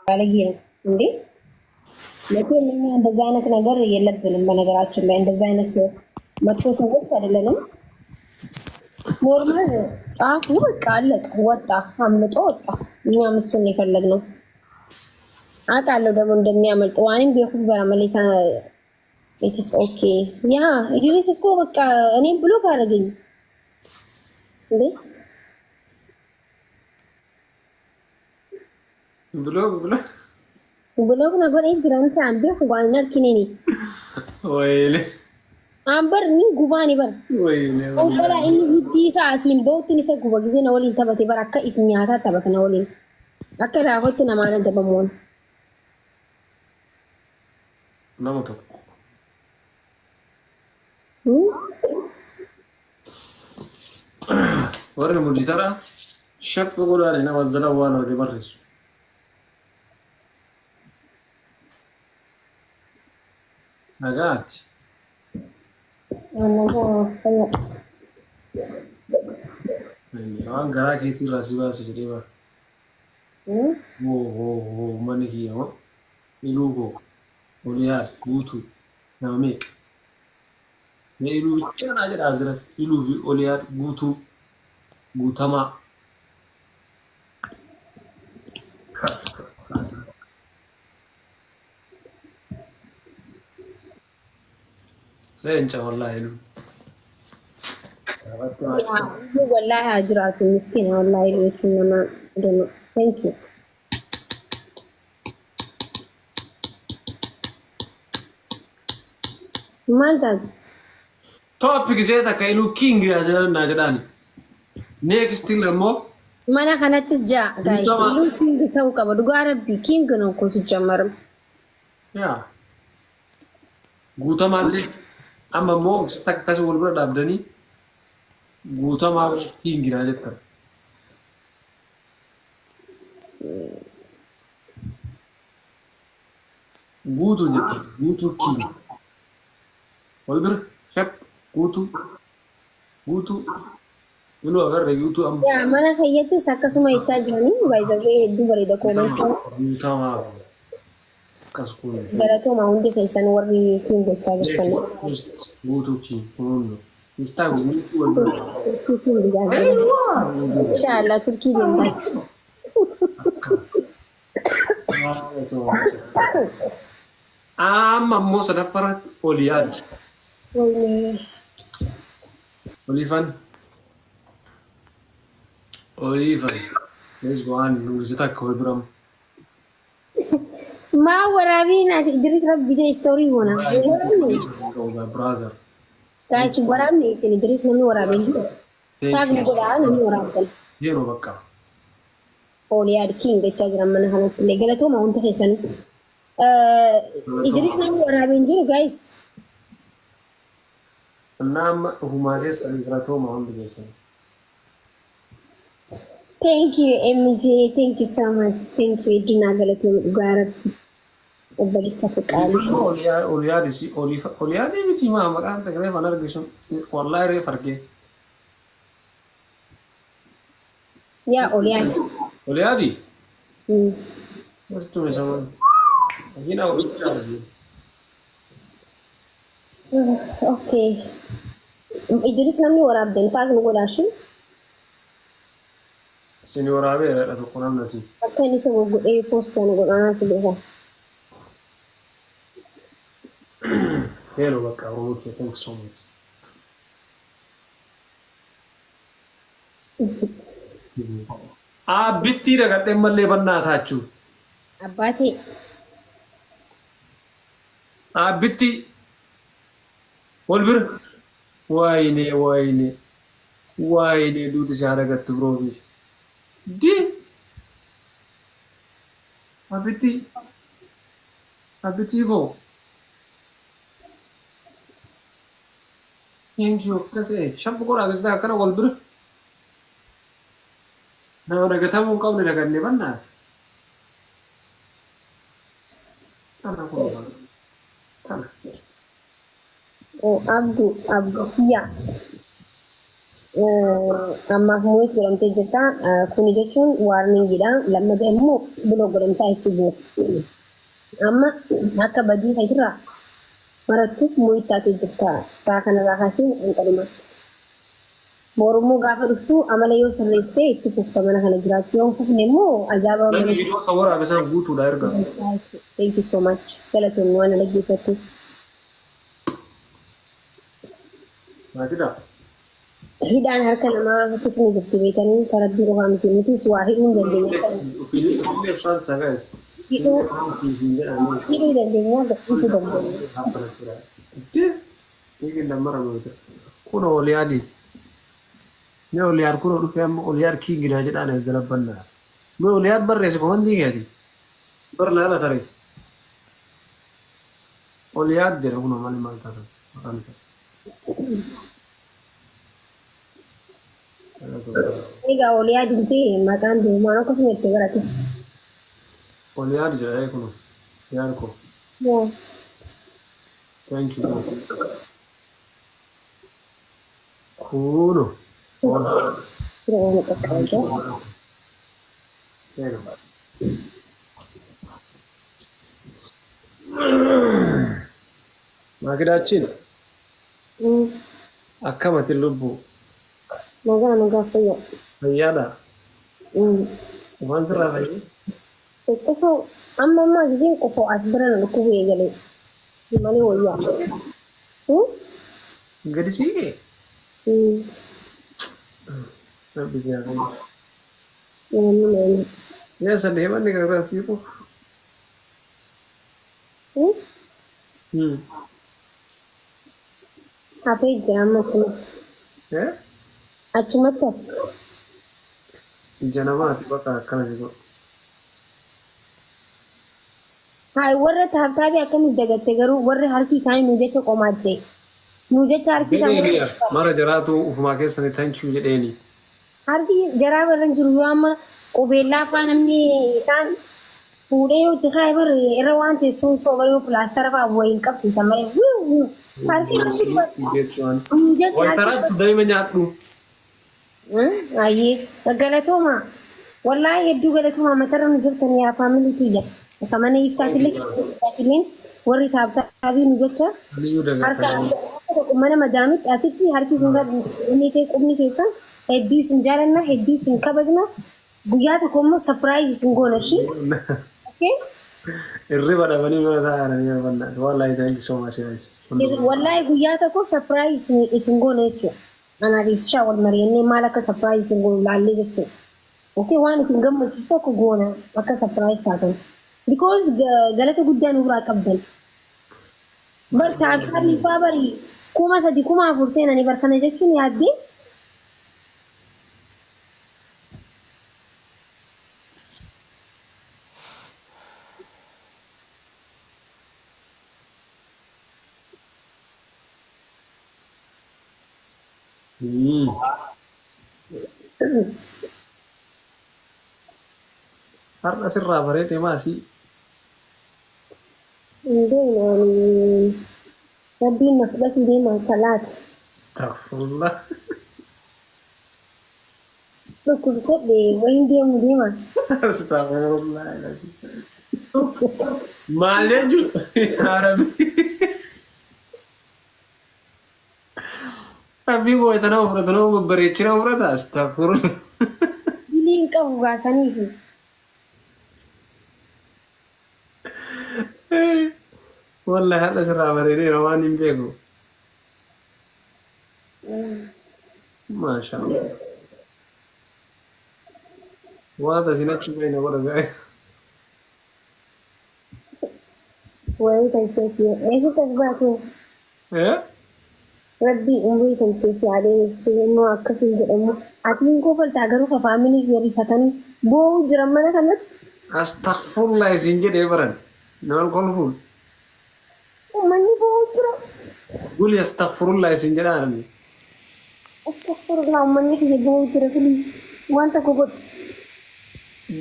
ባለጌ ነው እንዴ? መቼም እኛ እንደዛ አይነት ነገር የለብንም። በነገራችን ላይ እንደዛ አይነት መጥፎ ሰዎች አይደለንም። Normal ጻፉ፣ በቃ አለቀ። ወጣ፣ አምልጦ ወጣ። እኛም እሱን የፈለግነው አውቃለሁ ደግሞ እንደሚያመልጥ waanin beekuuf bara መሌሳ it's okay። Yeah ኢድሪስ እኮ በቃ እኔም block አደረገኝ እንዴ። Block block Block na godhee jiran isaan beeku waan hin argineni. Wayne Ambar ni gubaani bara. Wayne. Konkolaa inni hiddii isaa asiin bahutti isa guba gisee na waliin taphate bara akka if nyaataa taphata na waliin. Akka laafotti namaan adabamuun. Nama tokko. Warri muditara shappi godhaani nama zala waan walii barreessu. Nagaati. Waan garaa keetii irraa si baase jedhee bara. Hoo hoo hoo, manni kiyya moo iluu koo oliyaa guutuu nama meeqa? Mee iluu bichaa naa jedha asirratti, iluu fi oliyaa guutuu guutamaa. Leenca wallaahi iluu. Wallaahi haa jiraatu, miskiina wallaahi jechuun nama dama. Thank you. Maal taate? Top gisee takka iluu king asirratti naa jedhaani. Next immoo Mana kanattis jaa guys. Guutamaa. Iluu king ta'uu qaba. Dhugaa rabbii king ነው እኮ ሲጀመርም። Yaa guutamaallee amma immoo takka akkasii wal bira dhaabdanii guutamaa king naa jettan. Guutuu jettan, guutuu king. Wal bira shap guutuu guutuu iluu agarre guutuu amma. Yaa mana fayyattis akkasuma jechaa jiranii baay'ee hedduu bareeda commentii. Guutamaa akkas kun. Galatooma hundi keessan warri king jechaa jirtan. Guutuu king kun. Istaa guutuu wal bira. Turkii king jaalladha. Inshaallah Turkii deemtaa. Amma immoo sadaffaratti ol yaadi. Wayne. Oliifan. Oliifan. Let's go on. Nuti takka wal biramu. Maa waraabiin ati Idris rabbi jee story goona. Waraabni. Brother. Guys, waraabni isin Idris namni waraabee jiru. Tag godhaa namni waraabdan. Yeroo bakka. Ooliyaad king jechaa jiran mana kanatti illee galatooma hundi keessan. Idris namni waraabee hin jiru guys. Nama ofumaa keessan galatooma hundi keessan. Thank you MJ, thank you so much. Thank you hedduu galatooma dhugaa rabbi. Obboleessa fiqaalii. Oliyaadis oliyaadii miti maa maqaan reef an arge sun wallaahi reef argee. Yaa Ooliyaad. Oliyaadii? Wastume sama. Agina oliyaadii. Okay. Idris namni waraabdan tag nu godhaashi. Isin waraabeera tokko namni asii. Akka inni isa godhee post nu godhanaatu beeka. Hello bakka Oromoo thank you so much. Aabbittii dhaqadheen mallee bannaa taachuu. Abbaatee. Aabbittii wal bira. Wayne wayne wayne, duuti si haadha gattu biroo di Aabbittii aabbittii koo. Thank you akkas shabbu godhaa keessatti akkana wal bira. Nama dagatamuu hin qabne daganne bannaati. Tana kun tana. Oh, Abdu, Abdu, kiyya. Ammaaf mute godhamtee jirta. Kuni jechuun warningiidha. Lammata immoo block godhamtaa itti bu'u. Amma akka badii keetirraa barattuuf mute taatee jirta. Saa kanarraa kaasee hanga dhumaatti. Borummoo gaafa dhuftu amala yoo sirreessite itti fufta mana kana jiraachuu, yoo hin fufne immoo azaaba Namni mana. Viidiyoo kan waraabe sana guutuudha erga. Thank you so much. Galatoomni waan na dhaggeeffattu. Maatidha. Hidhaan harka namaa harkis ni jirti beekanii, kan Rabbii qofaa miti, nutis waa hidhuu hin dandeenya. Ofiilee afaan sagaas. Hidhuu hidhuu dandeenya, gadhiisuu dandeenya. Kun Oliyaadi. Mee Oliyaad kun dhufee amma Oliyaad kiingidha jedhaan zalabbannaas. Mee Oliyaad barreesse komantii keeti. Bar laala taree. Oliyaad jedha kun maali maal taatan maqaan isaa. Egaa Oliyaad miti maqaan durumaan akkasuma itti barate. Oliyaad jedha kun. Oliyaad koo. Moo. Thank you. Kuno. Fira qaqqabaa. Pero. Maakidaachin akkamati lubbuu? Nagaa, nagaa, fayyaa. Fayyaadha. Waan sirraa fayyee? Qufoo amma ammaa giseen qufoo as bira na dhukkubu eegalee malee wayyaa. Gadi siqee? Rabbi si haa fayyisu. Namni namni. Yaa sadee manni gargaar siiquuf. Hafee jira amma achumatti. Eh? Achumatti hafe. Ija namaati bakka akkana si godhu. Hayi, warra taabtaabii akkamitti dagatte garuu? Warri harki isaanii nu jecha qomaachee. Nu jecha harki isaanii. Jedheeni mara jaraatu ufumaa keessanii thank you jedheeni. Harki jaraa barra hin jiru. Yoo amma qubeellaa faa namni isaan fuudhee yoo itti kaa'e bar irra waan ta'e sun sooba yoo pilaastara faa wayiin qabsiisan malee, wiu wiu harki irra nu jecha harki. Wayitaraatti daa'ima nyaadhu. Ayyee, galatooma. Wallaahi hedduu galatooma, matarra nu jirtan yaa family tiyya. Akka mana ibsaatillee warri taabtaabii nu jecha Aliyyuu harka dagatanii. Tokko mana madaamitti asitti harki isin inni ta'e qubni keessan. Hedduu isin jaalanna, hedduu isin kabajna. Guyyaa tokko immoo surprise isin goona ishii. Okay? Irriba dhabanii mana taa'anii bannaa. Wallahi, thank you so much, guys. Wallaahi guyyaa tokko surprise isin goona jechuudha. Anaaf ibsishaa wal mari'annee maal akka surprise isin goonu laallee jechuudha. Okay, waan isin gammachiisu tokko goona akka surprise taatan. Because galata guddaa nu biraa qabdan. Bar taabtaabii faa bari 3000, 4000 seenanii bar kana jechuun yaaddee. Har'a sirraa bareede maasii. Hin beeknu ani, Rabbiin na fudhatu deema kalaata. Astaghfirullah. Dhukkubsadhe wayin deemu deema. Astaghfirullah. Maal jechuun yaa Rabbi. Rabbii boo'e nama fudhatu, nama babbareechina fudhata, astaghfirullah. Diliin qabu baasaniifi. Wallahi har'a sirraa bareedeera waan hin beeku. Maasha Allah. Waan isin achi baay'ina godha gaa'e. Wayii kan keessi eessatti as baate? Eh? Rabbii umrii kan keessi haa dheeressu, immoo akkasiin jedhamu. Ati hin kofaltaa garuu ka family rifatanii boo'uu jiran mana kanatti. Astaghfirullah isin jedhee baran. Nama kolfuun. Uummanni boo'uu jira. Guli astaghfirullah isin jedhaan. Astaghfirullah, uummanni kiyya boo'uu jira, please. Waan tokko godhu.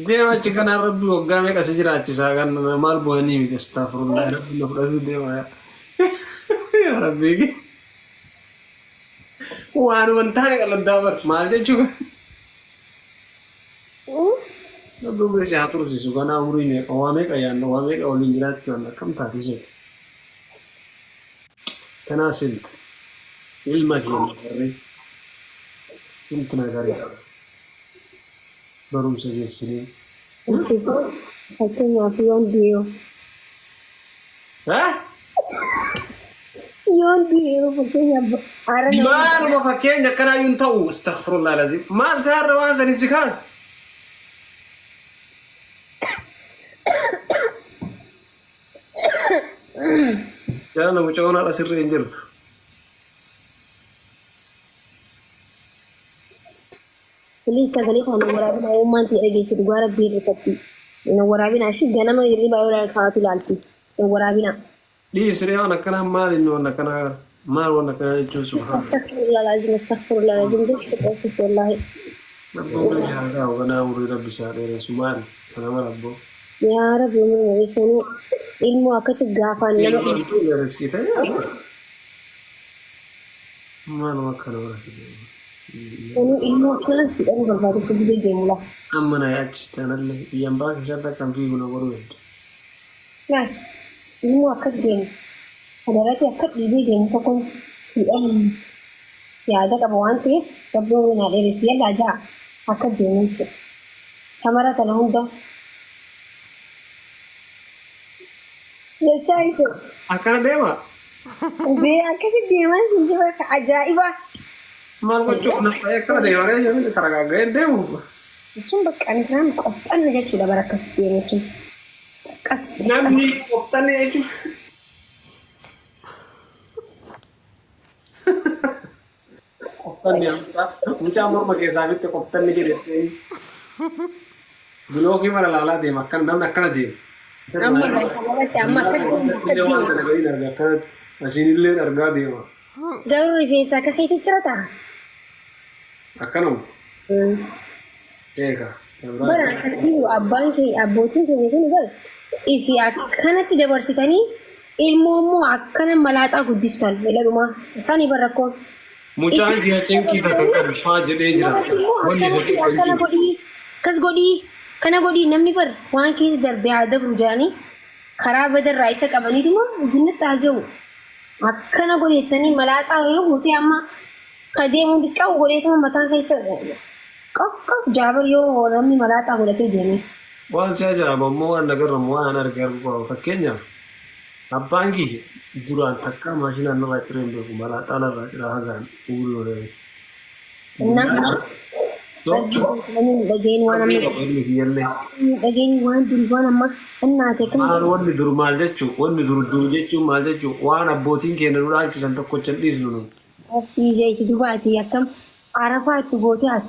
Deema achi kanaan, Rabbi waggaa meeqa si jiraachisaa kan maal bu'anii miti, astaghfirullah, Rabbi na fudhatuu deema yaa. Yaa Rabbi. Waanuma hin taane qalladdaa bar maal jechuu Rabbi umrii si haa tursiisu ganaa umurii meeqa waa meeqa yaanna waa meeqa waliin jiraachuu yaanna akkam taate isheen. Kanaa sint ilma keenya barree sint nagarii barumsa geessinee. Fakkeenyaaf yoon du'e Eh? Yoon du'e fakkeenyaaf haara nama Maaluma fakkeenya akkanaa iyyuu hin ta'u astaghfirullah lazim. Maal saarra waan saniif si kaase? Jaala mucayoon haadha sirrii hin jirtu. Please sagalee kana na waraabinaa yoo maanti dhageessi dhugaa rabbii hirrifatti. Na waraabinaa ishii ganama hirribaa yoo ilaalan kaatu ilaalti. Na waraabinaa. Dhiisi ree waan akkanaa maal inni waan akkanaa maal waan akkanaa jechuun subhaana. Astaghfirullah alazim astaghfirullah alazim just qoosuf wallahi. Rabbi umrii haa kaa'u ganaa umrii rabbi isaa dheeressu maal kana mala abboo. Yaa rabbi umrii na dheeressanuu ilmoo akkatti gaafaan nama Ilmoo jechuun riskii ta'e maaluma akkana mala fide. Sanuu ilmoo akkanaan si dhabuu barbaade akka gudee deemu laa. Amma na yaachiste anallee biyyan baa keessatti akkan fiigu na godhuu hedda. Laal ilmoo akka deemu ka darate akka dhiibee deemu tokkon sii dhabu yaada qaba waan ta'eef rabbi umrii naa dheeressu yallaa ja'a akka deemu jechuudha. Shamara tana hunda jechaa jechuudha. Akkana deema? Dee akkasi deemaa sin jira ka ajaa'ibaa. Maal gochuuf na ta'ee akkana deema ree jedhanii taragaaga'ee deemu. Jechuun bakka intiraan qofxanna jechuudha bara akkas deemu jechuun. Qas qas. Namni qofxanni jechuun. Qofxanni mucaa mucaa morma keessaa fitte qofxanni jedhettee. Bilookii mara laalaa deema akkana namni akkana deema. Amma irratti amma akkas deemu akka Illee waan deemu. kana gadiin arga akkanatti asiin illee argaa deema. Garuu rifeensa akka keetii cirataa? Akkanuma. Eega. Bara kan dhibu abbaan kee abbootiin keenya tuni bar ifi akkanatti dabarsitanii ilmoo immoo akkana malaaxaa guddistan jedhadhumaa isaanii bar rakkoon. Mucaan kiyya cinqii takka qabu faa jedhee jira. Namatti immoo Wanni isa akkanatti cinqu hin akkana jiru. godhii akkas godhii kana godhii namni bar waan keessa darbe haa dabru jedhanii karaa badarraa isa qabaniituma zinnitti haa jiru. Akkana godhi jettanii malaaxaa yoo gootee amma ka deemu xiqqaa godheetuma mataan keessa qof qof jaabar yoo namni malaaxaa godhatee deeme. Waan si ajaa'ibu ammoo waan na garramu waan an arge arguu qaba. Fakkeenyaaf abbaan kiyya duraan takkaa maashinaan narraa ciree hin beeku malaaxaa narraa ciraa hagaan umurii horatee. Innaa rabbi namni hin dhageenye waan Rabbii amma qaba ilmi kiyyallee. hin dhageenye waan dur waan amma innaate Maal akkamitti wanni dur maal jechuu wanni dur dur jechuun maal jechuu waan abbootiin keenya nu dhaalchisan tokkocha hin dhiisnu nu. Rabbii jeeti dubaati akkam arafaa itti gootee as.